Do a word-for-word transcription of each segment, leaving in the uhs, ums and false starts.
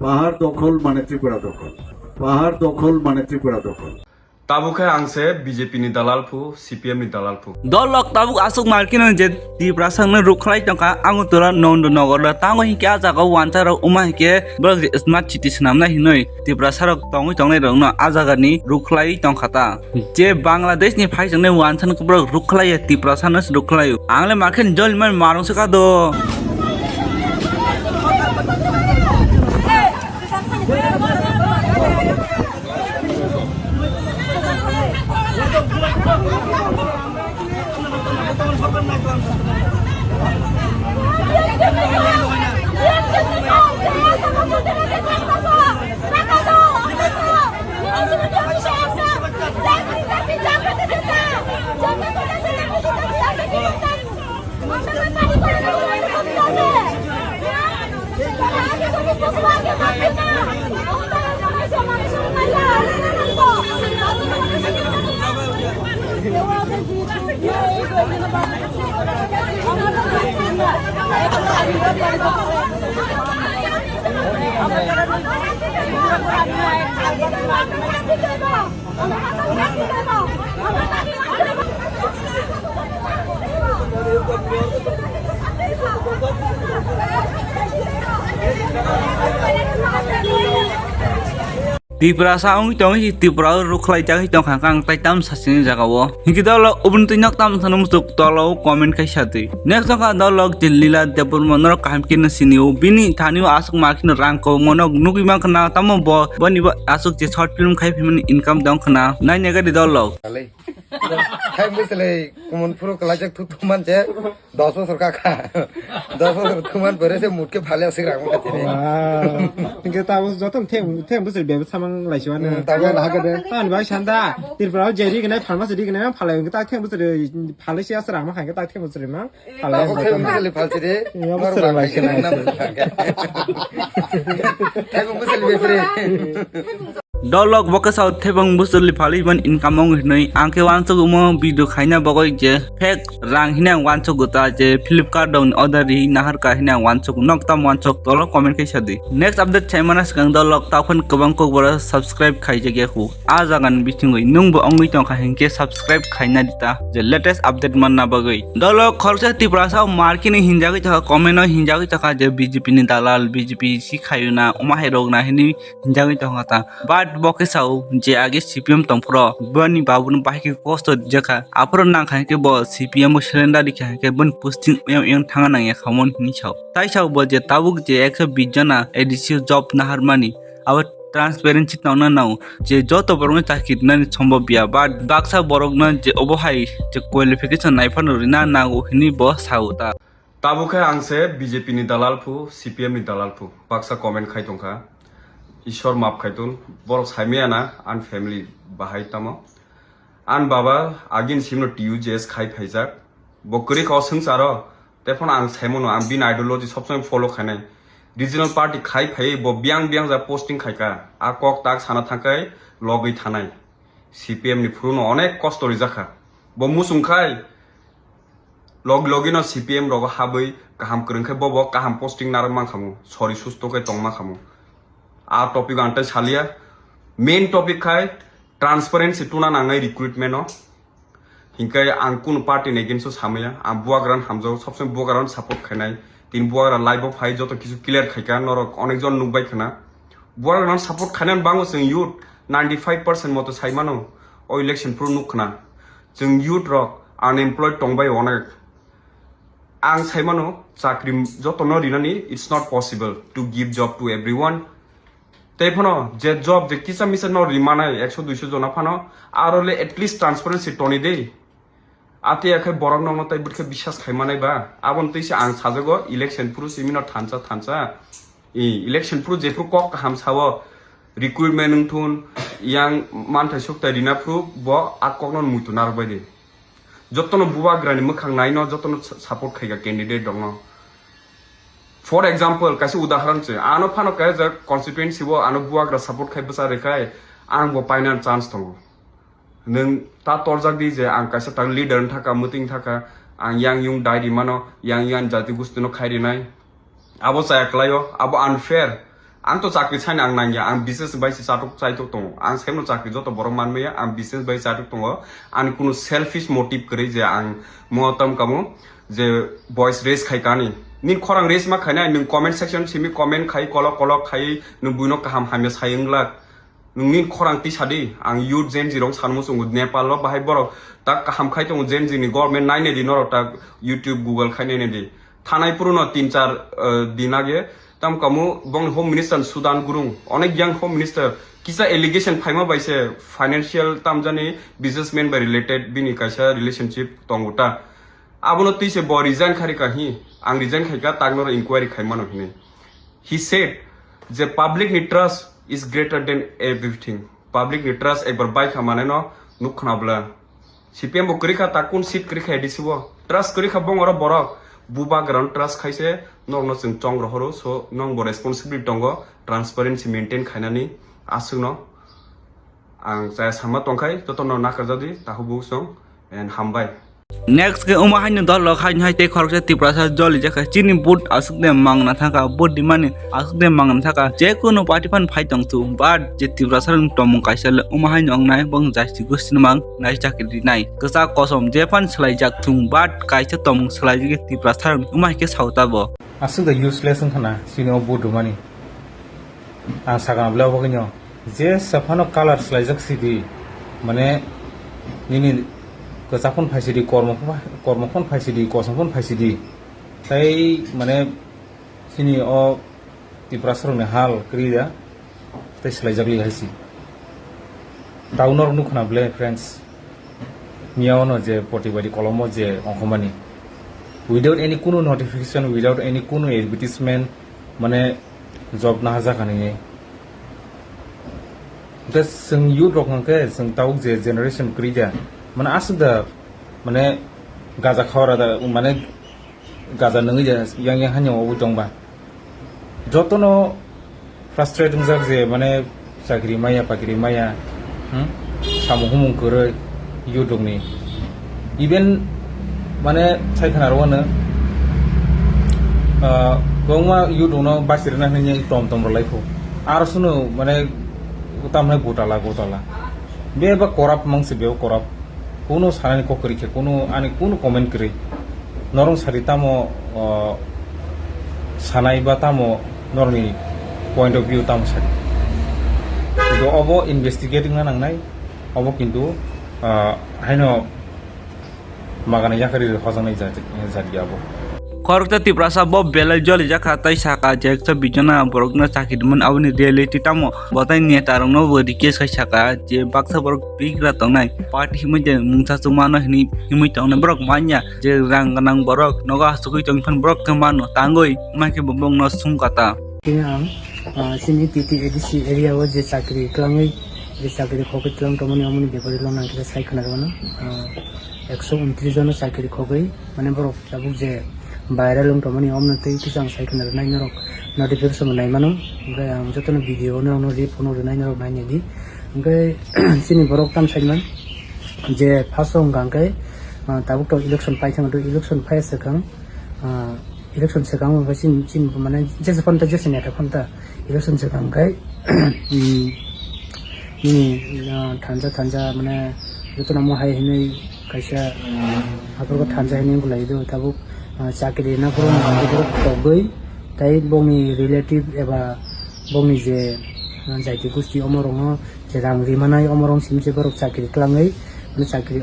পাহাড় দখল মানে ত্রিপুরা দখল। পাহাড় দখল মানে ত্রিপুরা দখল। Tabuk khe ang se B J P ni dalal phu, C P M ni dalal phu. Dol lok tabuk aswk markino je Tiprasa no rukhlai tongkha, ang tora Nondo Nogor da tango hinkhe a jaga o wansa rok wngma hinkhe borok je smart city swnamnai hinwi Tiprasa rok tongwi tongnai rokno a jaga ni rukhlai tongkha ta. Je Bangladesh ni phai tongnai wansa no borok rukhlai ya, Tiprasa no se rukhlai o. Ang le makhe jol man marung se ka do. Tiprasa wngwi tongwi Tripura o rukhlai jagwi tongkha kang tai tam sasini jaga o. Hingke dolo ubun twi nok tam sano muchuk tolo comment khai satwi. Next wngkha dolo je Lila Debbarma norok kaham khe no sini o. Bini thani o aswk ma kheno rang kobangma nok nugwi mankha na tamo bo boni bo aswk je short film khai phaimani income dong khna. Naina gari dolo. Hai bwswlwi kumun phuru kwlaijak thuk thuk man je dos bosor kha kha. Dos bosor thuk man pore se mutke phale aswk rang mangkha tini. Wow. Hingke tabuk joto theng theng bwswlwi bebak samang laisi mano. Hmm, tabuk. Yang lahaka de. Ani bai sanda. Tripura o jeri gwnai pharmacy di gwnai phalai hingke tak theng bwswlwi phalai se aswk rang mangkha hingke tak theng bwswlwi mang. Phalai tabuk hingke theng bwswlwi phalsi de. Iya, bwswlwi laisi mano. Theng bwswlwi bebak. Dolok bo khe sao thebang bwswlwi phalwi ban income ong hinwi ang khe uansuk omo video khaina bagwi je fake rang hinwi ang uansuk gota je Flipkart dong order ri nahar ka hinwi ang uansuk nok tam uansuk tolo comment khe sadi. Next update chaimana swkang dolok takhon kwbang kokbora subscribe khaijak ya khu a jaga ni bisingwi nwng bo ongwi tongkha hinkhe subscribe khaina dita je latest update manna bagwi. Dolok khoroksa Tiprasa o markini hinjagwi tokha comment o hinjagwi tokha je B J P ni dalal B J P si khayuna omo hai rok na hinwi hinjagwi tongkha ta. But bo khe sao je age C P M tongphuru boni babuno bahai khe kosto rijakha. Aphuru nangkha hinkhe bo C P M o surrender rikha hinkhe boni posting oyang oyang thangna nangya khamon hinwi sao. Tai sao bo je tabuk je ekso bish jona A D C o job naharmani abo transparency tongna nango je joto borokno chakri rinani sombobya. But baksa borokno je obo hai je qualification naiphano rina nango hinwi bo sao ta. Tabuk khe ang se B J P ni dalal phu, C P M ni dalal phu, baksa comment khai tongkha. Ishwar maaf khai tun, borok saimaya na, an family bahai tamo. An baba agin simno T U J S khai phaijak. Bo kwrwi kha o swngcharo, tephano ang saimano, ang bini ideology sob somoi follow khainai. Regional party khai phaiwi bo biyang biyang ja posting khaikha. A kok tak sana thangkhai logwi thanai. C P M ni phuru no onek kosto rijak kha. Bo muchung khai, Log logino C P M rogo habwi kaham kwrwng khe bobo kaham posting narwk mankhamu, sori susto khe tong mankhamu. A topic ang tei salia. Main topic khai transparency tuna nangnai recruitment o. Hinkhe ang kunu party ni against o samaya, ang buagrano hamjao, sob somoi buagrano support khainai. Tini buagra live o phai joto kisu clear khaikha, norok onekjon nukbai khna. Buagrano support khainani bango chwng youth ninety five percent moto saimano o election phuru nuk khna. Chwng youth rok unemployed tongbai onek. Ang saimano chakri jotono rinani, it's not possible to give job to everyone. Tei phano je job je kisa misa no rimanai ekso duiso jona phano aro le at least transparency toni de. Ate ya khe borok nokno tai bwrwkhe biswas khai manai ba? Aboni twi se ang sajago election phuru simino thansa thansa. I, election phuru jephuru kok kaham sao, recruitment wngthun, yang manthai sukthai rina phuru bo a kokno muitu narwk bai di. Jotono bubagrani mwkhang naino, jotono sa-, support khaika candidate rokno. For example, kaisa udaharon se, ano phano kaisa constituency o ano bubagra support khai bwsa rwkhai, ang bo painani chance tongo. Nwng ta torjak di je ang kaisa tak leader wng thaka, mwtwi wng thaka, ang yang yung dai rimano, yang yang jati gustino khai rinai. Abo chaya kwlaio, abo unfair. Ang to chakri saino ang nangya, ang business bai se chatok chaitok tongo. Ang saino chakri joto borok manmaya, ang business bai chatok tongo. Ani kunu selfish motive kwrwi je ang mo tam kamo je voice raise khai kani. Nin khorang raise ma khainai, nwng comment section simi comment khai kolok kolok khai nwng buino kaham hamya sai wngla. Nwng nin khorang tisa di, ang youth Gen Z rok sanmo chungo Nepal o bahai borok tak kaham khai tongo Gen Z ni government nainai di norok tak YouTube, Google khai nainai di. Thanai puruno tin char, eh, din age, tam kamu bong Home Minister Sudan Gurung, onek yang Home Minister, kisa allegation phaima bai se financial tamjani businessman bai related bini kaisa relationship tongo ta. Abono twi se bo resign khari ka hi, ang resign khai ka tak noro inquiry khai mano hini. He said je public ni trust is greater than everything. Public ni trust ekbar bai kha mane no nuk khna bla. C P M bo kwrwi kha, ta kun seat kwrwi kha A D C o. Trust kwrwi kha bongoro borok. Bubagrano trust khaise norokno chwng chong rohoro, so nongbo responsibility tongo transparency maintain khainani aswkno. Ang chaya sama tongkhai, jotono nakarjadi, tahu bo chwng, and hambai. Next khe omo haino dol rok haino hai tei khoroksa Tiprasa joli jakha chini vote aswk de mangna thangkha, vote dimani aswk de mangna thangkha, je kunu party phan phai tong thu, but je Tiprasa rokni tongmung kaisa le omo haino wngnai, bong jasti gosti no mang nai chakri rinai. Kwchak kosom je phan swlai jak thung, but kaisa tongmung swlai jagwi Tiprasa rokni omo hai khe sao ta bo. Aswk da useless wngkha na chini o vote rwmani. Ang sakha bwle obo khe no je sa phano colour swlaijak sidi, mane nini kwchak phano phai sidi, kormo phano, kormo phano phai sidi, kosom phano phai sidi. Tai mane chini o Tiprasa rokni hal kwrwi da. Tei swlaijak li hai si. Tau norok nukha na bwle, friends? Miya ono je protibadi kolomo je ongkhomani. Without any kunu notification, without any kunu advertisement, mane job naha jakha nini. Hwnkhe chwng youth rok hwnkhe chwng tabuk je generation kwrwi da. Mane aswk da, mane gaja khawra da, mane gaja nungwi je yang yang hanya obo tongba. Jotono frustrate wngjak je mane chakri maya pakri maya, hmm? Samung humung kwrwi youth rokni. Even mane sai khna rwano, ah, kwbangma youth rokno bachirwna hinwi tom tom rwlai kho. Aro suno mane tamhai gotala gotala. Beba corrupt mangse beba corrupt. Kuno sanani kok kwrwi khe, kuno ani kuno comment kwrwi. Norong sadi tamo, o, sanai ba tamo norni point of view tamo sadi. Kintu obo investigate wngna nangnai, obo kintu, ah, haino magana yakari hojaknai jati, jati abo. Khoroksa Tiprasa bo belai joli jakha tei saka je ekso bijona borokno chakri rimani aboni reality tamo bo tei neta rokno bo request khai saka je baksa borok bigra tongnai party himwi je mungsa chumano hinwi himwi tongnai borok manya je rang gwnang borok nogo asugwi tongphano borok khe mano tangwi maikhe bo bongno sumkata. Tini ang, ah, chini T T A D C area o je chakri twlangwi je chakri khogwi twlang tongmani omoni bepari long nang kisa sai khna rwno, ah, ekso untris jono chakri khogwi mane borok tabuk je viral wng tongmani omno tei kisa ang sai khna rwnai norok notification bo nai mano. Hwnkhe ang jotono video no, no rip phano rwnai norok nai naidi. Hwnkhe chini borok tam sai man je first o hwnkha hwnkhe, ah, tabuk to election pai thangma to election phai swkang, ah, election swkang hwnkhe chini, chini mane jesa phanta jesa neta phanta election swkang hwnkhe, hmm, nini, ah, thanja thanja mane jotono mo hai hinwi kaisa aphuru thanja hinwi bwlai do tabuk, ah, chakri rina phuru khogwi tai bongni relative eba bongni je, ah, jaiti gusti omorokno je rang rimanai omorok simi se borok chakri twlangwi mane chakri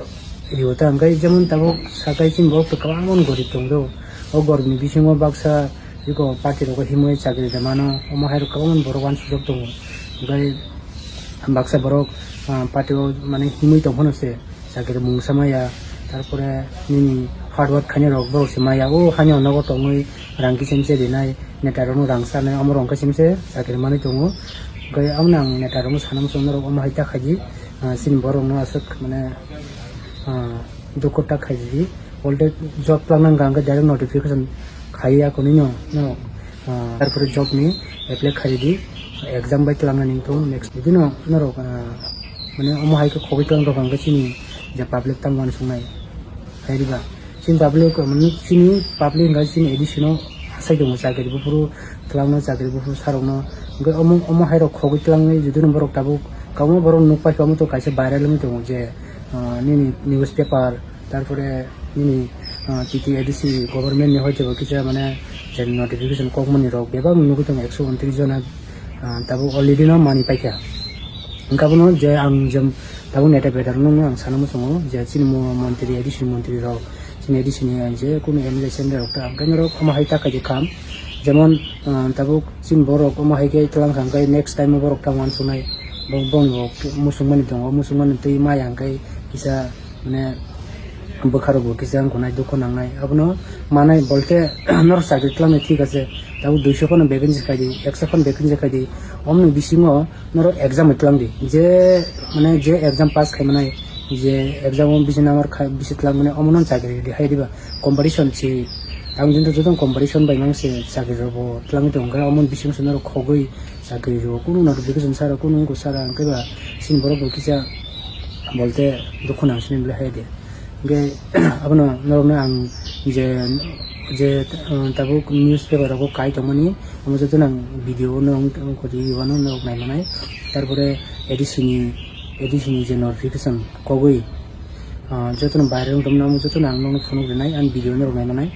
rio ta hwnkhe jemon tabuk sakai chini borok to kwbangma gorib tongdo o goribni bisingo baksa eko party rogo himwi chakri de mano omo hai rok kwbangma borok uansukjak tongo hwnkhe baksa borok, ah, party o mane himwi tongphano se chakri mungsa maya, tarpore nini hard work khainai rok borok se maya, o haino nogo tongwi rang kichim se rinai, neta rokno rang sanai, omo rok khe chim se chakri manwi tongo. Hwnkhe omo ang neta rokno sana muchung norok omo hai ta khaidi, ah, chini borok no aswk mane, ah, dukhu ta khaidi, already job twlangna wngkha hwnkhe direct notification khaiya kunui no, no, ah, tarpore job ni apply khaidi, exam bai twlangna nini tongo next bidino norok, ah, mane omo hai khe khogwi twlang rok hwnkhe chini je public tamo uansuknai. Hai riba chini public, mane chini public hwnkhe chini A D C no asai tongo chakri buphuru twlangno chakri buphuru sarokno Hwnkhe omo, omo hai rok khogwi twlangwi jodi no borok tabuk kwbangma borok nuk paikha, omo to kaisa viral wngwi tongo je, ah, nini newspaper, tarpore nini, ah, T T A D C government ni hoi tebo kisa mane je notification kokmani rok bebak nugwi tongo ekso untris jona, ah, tabuk already no mani paikha. Hwnkhe abono je ang je tabuk neta bedar no ang sana muchungo je chini mo-, montri, A D C ni montri rok, chini A D C ni je kunu M L A, M L A rok ta, ang khe norok omo hai ta khaidi kham. Jemon, ah, tabuk chini borok omo hai khe twlang kha, hwnkhe next time o borok ta uansuknai. Bo-, boni bo musukmani tongo, musukmani twi maya hwnkhe kisa mane bwkha rok bo kisa wngkha nai, dukhu nangnai. Abono manai bolte norok chakri twlangnai thik ase, tabuk duiso phano vacancy khaidi, ekso phano vacancy khaidi, omoni bisingo norok exam twlang di, je mane je exam pass khai manai, je exam o bisi number khai, bisi twlang mani, omono chakri di hai diba, competition si. Ang din to joto competition bai mang se chakri rok bo twlang tong khe, omo bising se norok khogwi chakri rok, kunu notification sara, kunu wngkha sara, hwnkhe ba chini borok bo kisa bolte dukhu nang sini bwlai hai de. Hwnkhe abono norokno ang je, je, uh, tabuk newspaper rogo kai tongmani, omo joto nang video no wng, wng kodi wano norok nai manai. Tarpore A D C ni, A D C ni je notification kogwi, ah, jotono viral wng tongmani, omo jotono ang nokno phunuk rinai, ani video norok nai manai.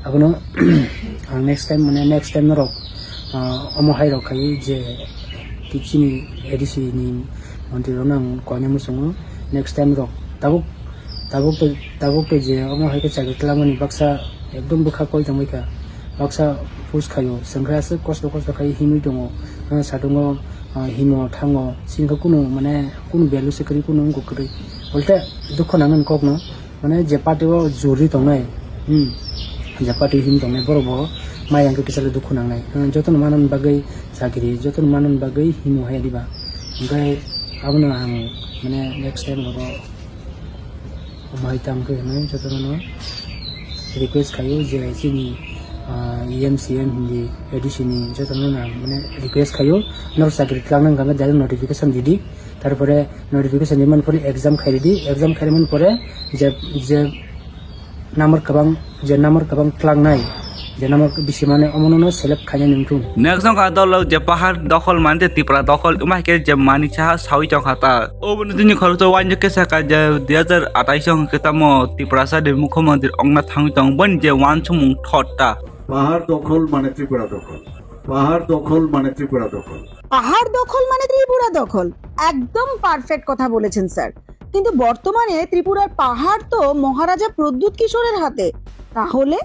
Abono ang next time, mane next time norok, ah, omo hai rok khai je chini A D C ni montri rok no ang koina muchungo. Next time rok tabuk, tabuk to, tabuk to je omo hai khe chakri twlangmani baksa ekdom bwkha koi tongwi kha, baksa push khaio, chwng khe aswk kosto kosto khai himwi tongo, ah, satungo, ah, himo thango, chini khe kunu mane kunu value se kwrwi, kunu wngkha kwrwi. Ulte dukhu nangani kokno, mane je party o juri tongnai, hmm, je party him tongnai, borok bo maya hwnkhe kisa le dukhu nangnai. Hmm, jotono manani bagwi chakri, jotono manani bagwi himo hai diba. Hwnkhe abono ang mane next time rogo omo hai tang khe hinwi jotono request khaio je chini, ah, E M C M hindi A D C ni jotono ang mane request khaio, norok chakri twlang nang khe direct notification ridi. Tarpore notification rimani pore exam khai ridi, exam khai rimani pore je, je number kwbang, je number kwbang twlangnai, je number bisi mane omono no select khainai nung thung. Next wngkha dol je pahar dokhol mante Tripura dokhol wngma hai khe je mani saha sawi tongkha ta. Oboni tini khoroksa wainjak khe sakha je dui hajar atais hwnkhe tamo Tiprasa ni mukhyamantri ongna thangwi tong boni je wansukmung thot ta. পাহাড় দখল মানে ত্রিপুরা দখল। পাহাড় দখল মানে ত্রিপুরা দখল। পাহাড় দখল মানে ত্রিপুরা দখল। একদম পারফেক্ট কথা বলেছেন স্যার। কিন্তু বর্তমানে ত্রিপুরার পাহাড় তো মহারাজা প্রদ্যুৎ কিশোরের হাতে। তাহলে,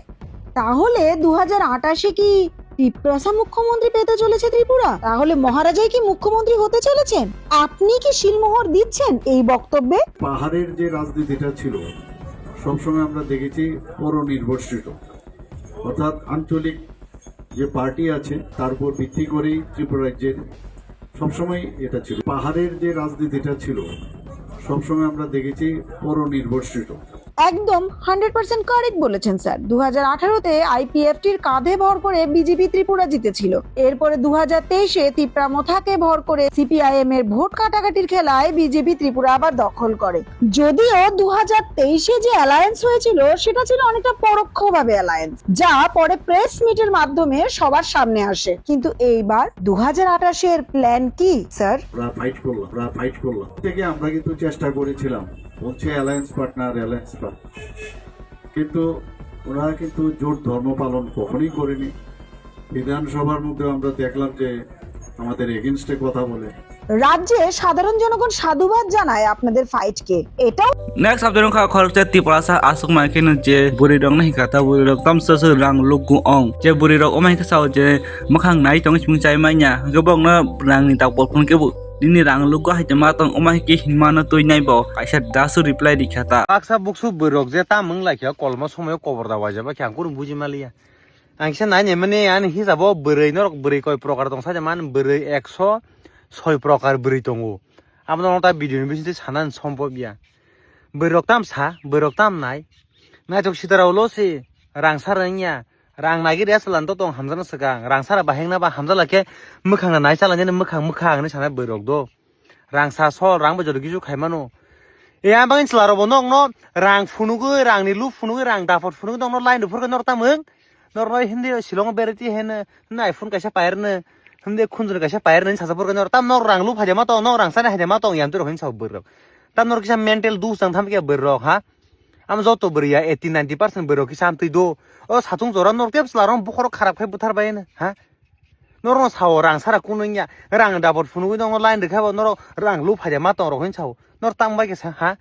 তাহলে দু হাজার আটাশে কি তিপ্রাসা মুখ্যমন্ত্রী পেতে চলেছে ত্রিপুরা? তাহলে মহারাজাই কি মুখ্যমন্ত্রী হতে চলেছেন? আপনি কি সিলমোহর দিচ্ছেন এই বক্তব্যে? পাহাড়ের যে রাজনীতিটা ছিল, সবসময় আমরা দেখেছি পরনির্ভরশীল, অর্থাৎ আঞ্চলিক যে পার্টি আছে তার উপর ভিত্তি করেই ত্রিপুরা রাজ্যের সবসময় এটা ছিল। পাহাড়ের যে রাজনীতিটা ছিল, সবসময় আমরা দেখেছি পরনির্ভরশীল। একদম হান্ড্রেড পার্সেন্ট কারেক্ট বলেছেন স্যার। দু হাজার আঠারোতে আইপিএফটির কাঁধে ভর করে বিজেপি ত্রিপুরা জিতেছিল। এরপরে দু হাজার তেইশে তিপ্রা মথাকে ভর করে সিপিআইএম এর ভোট কাটাকাটির খেলায় বিজেপি ত্রিপুরা আবার দখল করে। যদিও দু হাজার তেইশে যে অ্যালায়েন্স হয়েছিল, সেটা ছিল অনেকটা পরোক্ষভাবে অ্যালায়েন্স, যা পরে প্রেস মিটের মাধ্যমে সবার সামনে আসে। কিন্তু এইবার দু হাজার আটাশের প্ল্যান কি, স্যার? আমরা ফাইট করলাম, আমরা ফাইট করলাম। থেকে আমরা কিন্তু চেষ্টা করেছিলাম, বলছে অ্যালায়েন্স পার্টনার, অ্যালায়েন্স পার্টনার, কিন্তু ওনারা কিন্তু জোট ধর্ম পালন কখনোই করেনি। বিধানসভার মধ্যে আমরা দেখলাম যে আমাদের এগেইনস্টে কথা বলে। রাজ্যে সাধারণ জনগণ সাধুবাদ জানায় আপনাদের ফাইটকে। এটাও Next update wngkha khoroksa Tiprasa aswk mankhe no je bwrwi rok no hinkha ta bwrwi rok tamsa se rang lukgo ong je bwrwi rok omo hinkhe sao je mwkhang nai tongwi simi chai manya hinkhe bokno rang ni dak bol phone kebo nini rang lukgo hai ma tong omo hinkhe hinmano twi nai bo kaisa dasu reply rikha ta. Baksa buksu bwrwi rok je tam wng lai kha kolma somoyo kobor da waijak bai khe ang kunu buji maliya. Ang kisa nai naimani ani hisabo bwrwi norok bwrwi koi prokar tong sajak mani bwrwi ekso soi prokar bwrwi tongo. Abono ta video ni bisingtwi sanani sombobya. Bwrwi rok tam sa, bwrwi rok tam nai. Naithok sitara ulo se rang sara wngya. Rang nagiri aswk lani to tong hamjakna swkang. Rang sara bahai wngna ba hamjak lai khe mwkhang na nai chala nini mwkhang mwkhang hinwi sanai bwrwi rok do. Rang sa sol, rang bai joto kisu khai mano. E ang bagwi chwla rok bo nokno rang phunugwi, rang ni loop phunugwi, rang dapot phunugwi nokno line rw phurkhe norok tamung. Norok no hindi Shillong o bereti heno, hwnwi iPhone kaisa pairwno. Hwnde khunjoni kaisa pair nani sacha porkha nor tam nor rang lu phaide ma tong nor rang sani haide ma tong yam twi rok hin sa bwrwi rok. Tam nor kisa mental dus tang tham khe bwrwi rok ha. Am joto bwrwi ya eighty ninety percent bwrwi rok kisa am twi do. O satung jora nor tep chwla rok bukhoro kharap khai bwthar bai ha. Nor no sao rang sara kunu ya rang dabot phunugwi nor line rikha bo nor rang lu phaide ma tong rok hin sao. Nor tang bai kisa ha.